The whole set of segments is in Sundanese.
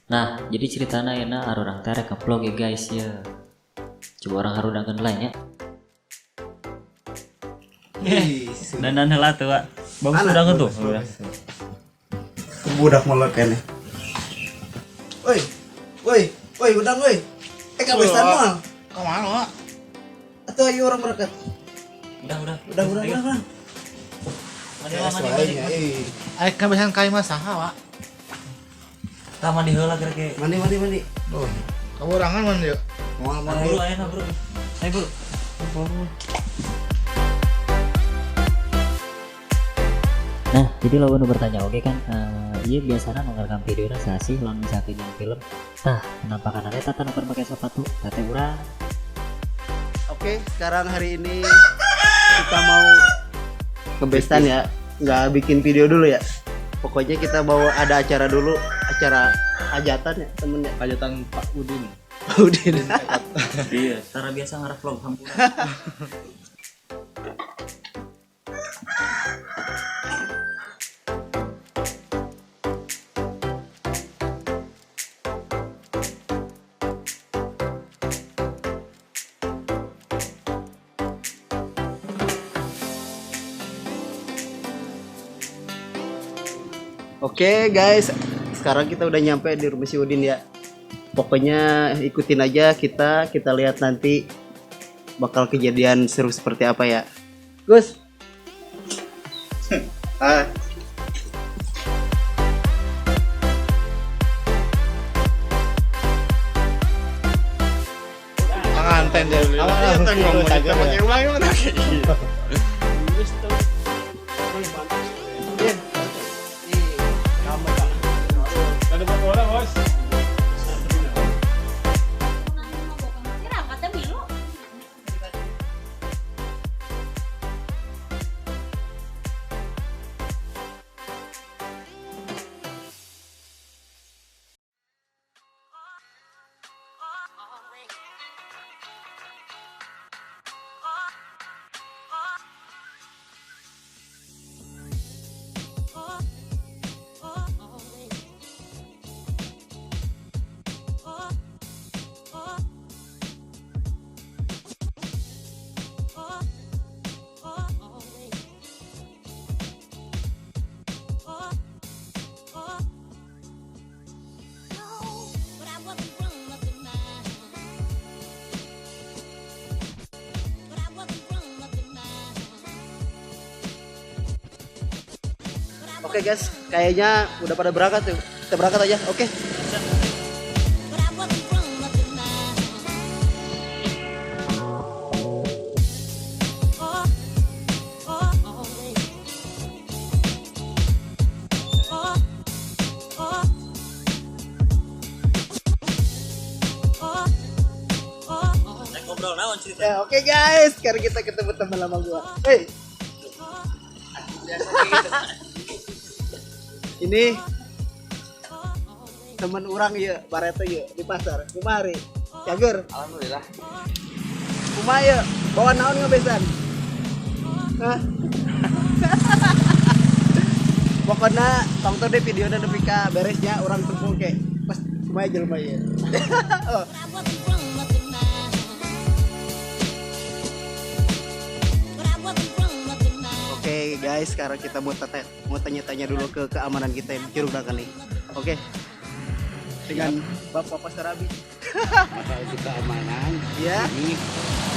Nah, jadi ceritana ayeuna arurang teh rek ngevlog ya guys ya. Coba urang harudangkeun heula nya. Dandan heula tuh, Wak. Bagus udah tuh. Budak molot kene. Woi. Woi, woi udang woi. Eh kabesan moal. Kemana, Wak? Atau ayo orang berangkat. Udah. Udah. Mandi lah, mandi. Ayo kabesan kai mah saha, Wak? Tah mandi heula kira-kira. Mandi. Duh, kamu orangan mandi yuk. Moal Nah, moal. buru ayeuna, bro. Ayo, bro. Nah, jadi lo nu bertanya oke kan, iya biasanya nu ngerekam video saha sih lamun misalkan jeung film. Tah, penampakan eta tah nu keur make sepatu, tah teh urang. Oke, sekarang hari ini kita mau ke Bestan ya. Nggak bikin video dulu ya. Pokoknya kita bawa ada acara dulu, acara hajatan ya temennya. Hajatan Pak Udin. Udin. Iya, cara biasa nge-vlog hampura. Oke guys, sekarang kita udah nyampe di rumah si Udin ya. Pokoknya ikutin aja kita lihat nanti bakal kejadian seru seperti apa ya. Gus. Ah. Pengantin dia beli. Din. Oke guys, kayaknya udah pada berangkat tuh. Kita berangkat aja, oke. Rek ngobrol naon cerita? Ya, oke guys, sekarang kita ketemu teman lama gua. Hey. Ini teman orang ya, Bareto ya di pasar. Kumaha ari? Cager. Alhamdulillah. Kumaha ya? Bawa naon ngabesan? Hah? Pokoknya tonton deh videonya nepi ka beresnya orang tepung ke. Pas kumaha jelema ieu. Oh. Oke guys, sekarang kita mau tanya-tanya dulu ke keamanan kita yang Curug Nangka nih. Oke. Dengan Bapak Pastor Abi. Masalah itu keamanan Ya. ini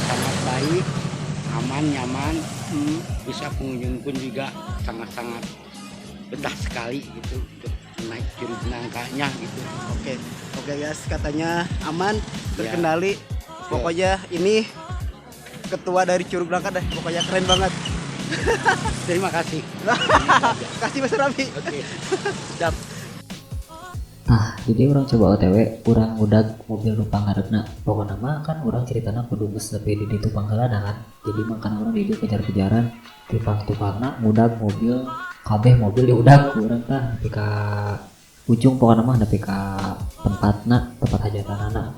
sangat baik, aman, nyaman, bisa pengunjung pun juga sangat-sangat betah sekali gitu untuk naik Curug Nangkanya gitu. Oke. Oke guys, katanya aman, terkendali. Pokoknya ini ketua dari Curug Nangka deh, pokoknya keren banget. Terima kasih. Kasih Mas Rabi. Oke. Siap. Tah, jadi urang coba OTW, urang udag mobil nu panghareupna. Pokona mah kan urang ceritana kudu geus nepi di ditu pangheulana kan. Jadi makana urang di dieu kejar-kejaran ti pang tukangna ngudag mobil, kabeh mobil diudag ku urang tah nepi ka ujung pokona mah nepi ka tempatna, tempat hajatanana.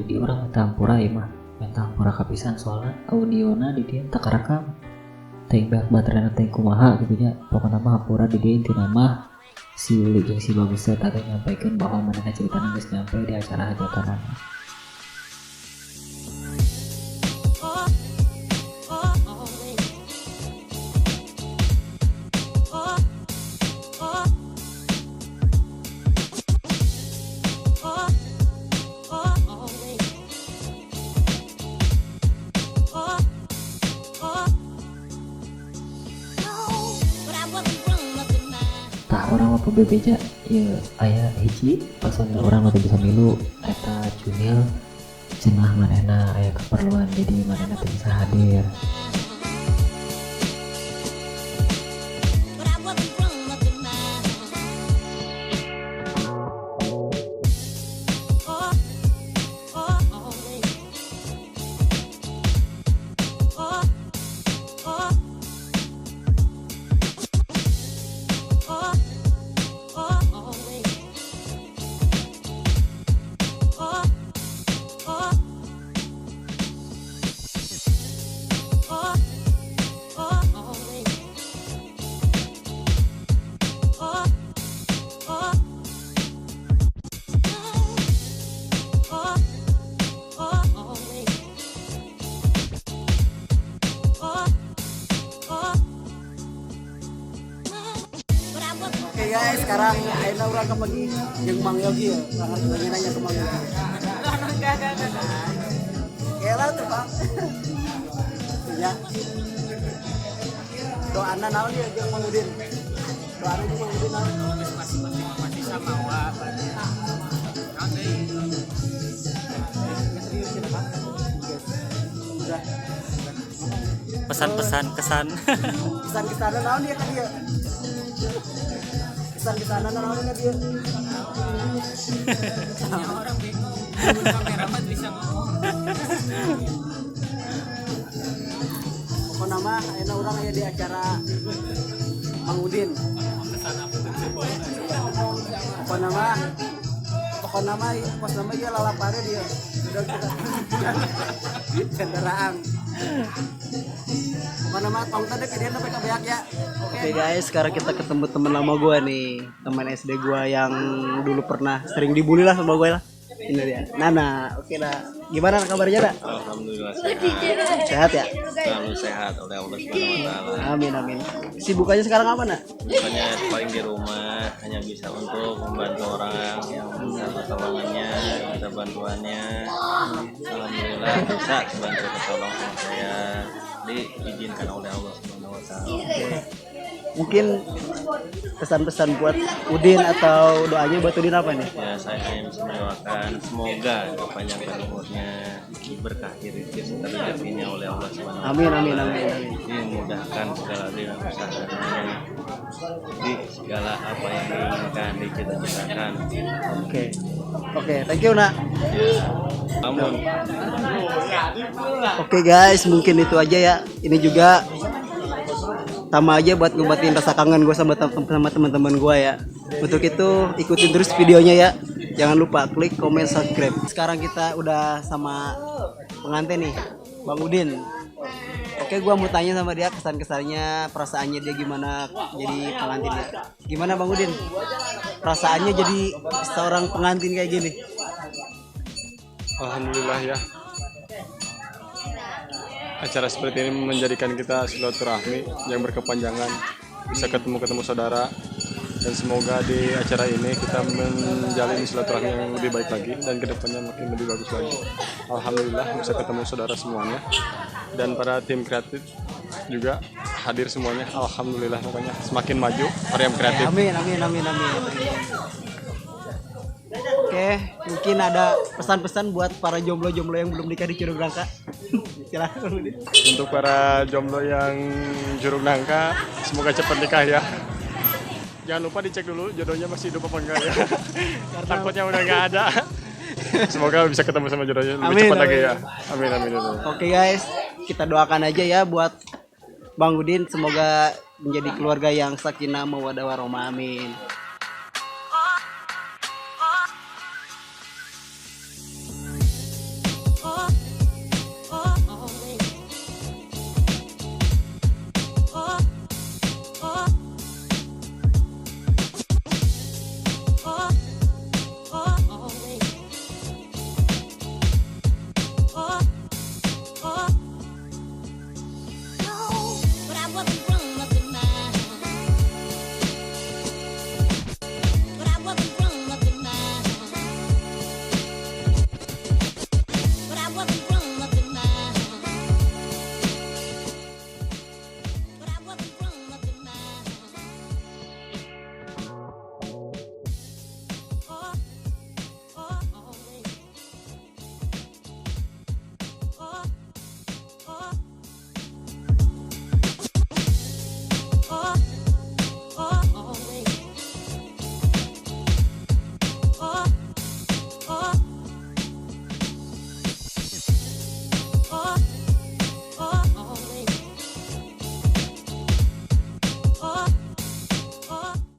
Tah di dieu urang minta hampura ieu mah, minta hampura kapisan soalna audiona di dieu teu karekam. Teuing beak baterena teh kumaha gitu nya. Pokona mah hampura di dieu intina mah si Uli jeung si Bagus teh tadi nyampaikan bahwa manehna ceritana geus nyampe di acara hajatanana. Tah urang mah bebeja ieu aya hiji personil urang nu teu bisa milu eta Junil cenah manehna aya keperluan jadi manehna teu bisa hadir. Oke guys, sekarang ayeuna urang ka pagi jeung Mang Yogi ya. Urang harus nanya-nanya ke Mang Yogi. Kela tuh, Bang. Ya. Doana naon ya jeung Mang Udin? Doana jeung Mang Udin naon? Geus pasti sama wa. Naon deui? Geus serius ya, Pak? Udah. Pesan-pesan kesan. Kesan-kesanna naon ya ka dieu? Kesan-kesanna naon ka dieu? Orang bingung. Kameraman bisa ngomong. Pokokna mah ayeuna urang aya di acara Mang Udin. Pokokna mah pos nama ieu lalapare dia. Udah kita kendaraan. Pokokna mah tong teh ke dieu sampai ka beak ya. Oke guys, sekarang kita ketemu teman lama gua nih, teman SD gua yang dulu pernah sering dibully lah sama gua lah. Ini dia, Nana. Oke lah. Gimana kabarnya, Nak? Alhamdulillah sehat. Sehat ya? Selalu sehat oleh Allah Subhanahu wa taala. Amin amin. Sibukannya sekarang apa, Nak? Bukannya paling di rumah, hanya bisa untuk membantu orang yang minta pertolongannya, minta bantuannya. Alhamdulillah bisa bantu pertolongan sama saya. Diizinkan oleh Allah Subhanahu wa taala. Oke. Mungkin pesan-pesan buat Udin atau doanya buat Udin apa nih? Ya, saya hanya bisa mendoakan semoga dipanjangkan umurnya, diberkahi rezeki serta rezekinya oleh Allah Subhanahu wa taala. Amin amin amin amin. Dimudahkan segala dalam usahanya, di segala apa yang diinginkan, dicita-citakan. Oke. Oke, thank you, Nak. Ya. Amun. Oke guys, mungkin itu aja ya. Ini juga sama aja buat ngobatin rasa kangen gue sama teman-teman gue ya. Untuk itu ikutin terus videonya ya. Jangan lupa klik, komen, subscribe. Sekarang kita udah sama pengantin nih, Bang Udin. Oke, gue mau tanya sama dia kesan-kesannya, perasaannya dia gimana jadi pengantin ya. Gimana Bang Udin? Perasaannya jadi seorang pengantin kayak gini? Alhamdulillah ya. Acara seperti ini menjadikan kita silaturahmi yang berkepanjangan, bisa ketemu-ketemu saudara, dan semoga di acara ini kita menjalin silaturahmi yang lebih baik lagi dan kedepannya makin lebih bagus lagi. Alhamdulillah bisa ketemu saudara semuanya dan para tim kreatif juga hadir semuanya. Alhamdulillah pokoknya semakin maju Variam Kreatif. Amin amin amin amin. Oke, mungkin ada pesan-pesan buat para jomblo-jomblo yang belum nikah di Curug Nangka. Silakan. Untuk para jomblo yang Curug Nangka, semoga cepat nikah ya. Jangan lupa dicek dulu jodohnya masih hidup apa enggak ya. Takutnya udah nggak ada. Semoga bisa ketemu sama jodohnya lebih Amin, cepat lagi amin. ya. Amin amin amin. Oke guys, kita doakan aja ya buat Bang Udin, semoga menjadi keluarga yang sakinah mawaddah warahmah. Amin.